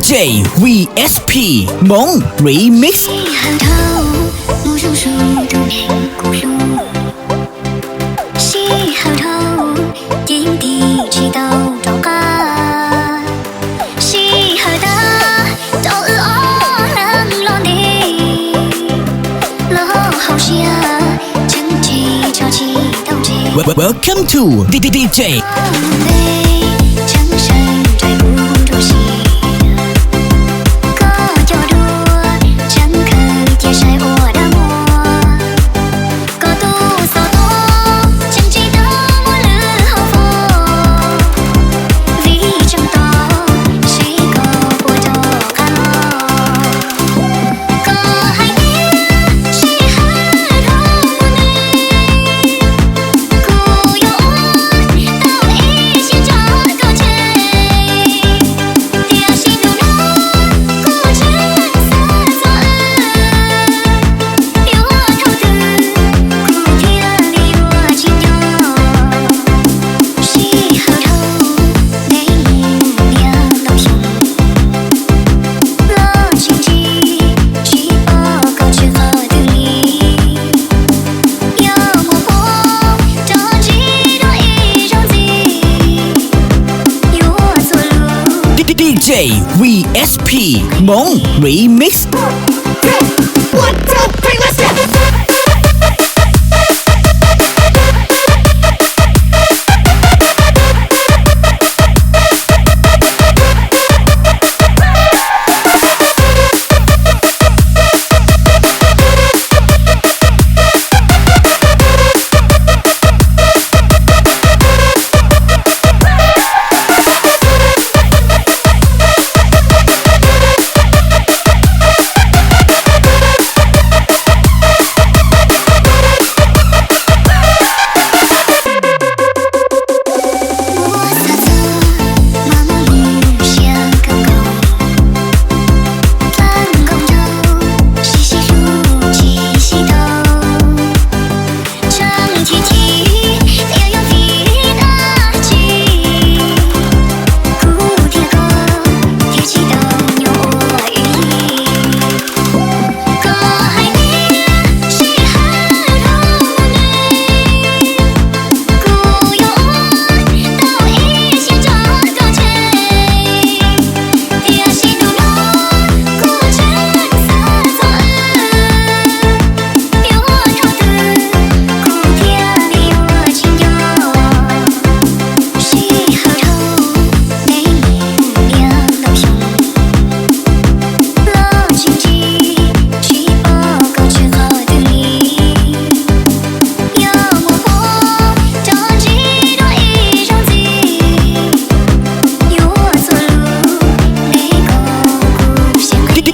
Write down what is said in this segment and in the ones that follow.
J V S P Hmoob Remix. Sij hawm dhau, mus zoo zoo tus neeg kuv hlub. Sij hawm dhau, ceeb tim tsis tau rov qab. Sij hawm tag, rau wb ob leeg los ntev, los hauv siab, tseeb tsis tso tsis tau tseg. Welcome to D D D J. Ntev, tseeb seev nraim kuv nruab siab. Koj cov duab, tseeb kawg cia saib ua dab muag. Koj tus xov tooj, tseem tsis tau muaj lwm hauv foob. Vim tseem tos seb koj puas rov qab los. Koj hais tias sij hawm dhau mus ntev, kuv yuav ua tau ib siab tso koj tseg. Tiam sis ntu no kuv tseem xav txog wb, yuav thaum twg kuv thiaj li yuav tsis nco. Sij hawm dhau, ntev mus niaj ntau xyoo, los tsis ntsib, tsis pom koj tshwm qhov twg li. Yog muaj hmoo rov ntsib dua ib zaug ntxiv, yuav txuas lus. D J V S P Hmoob Remix.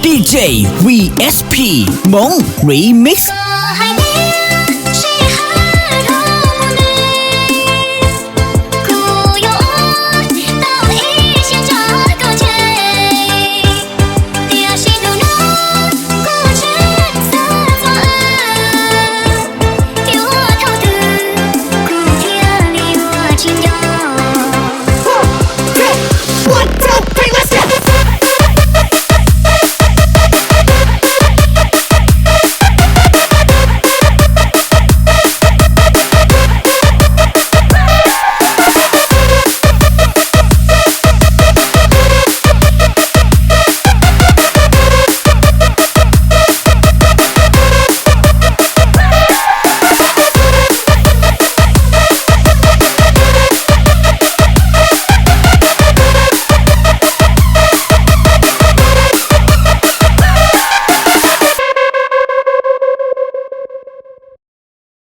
D J V S P Hmoob Remix.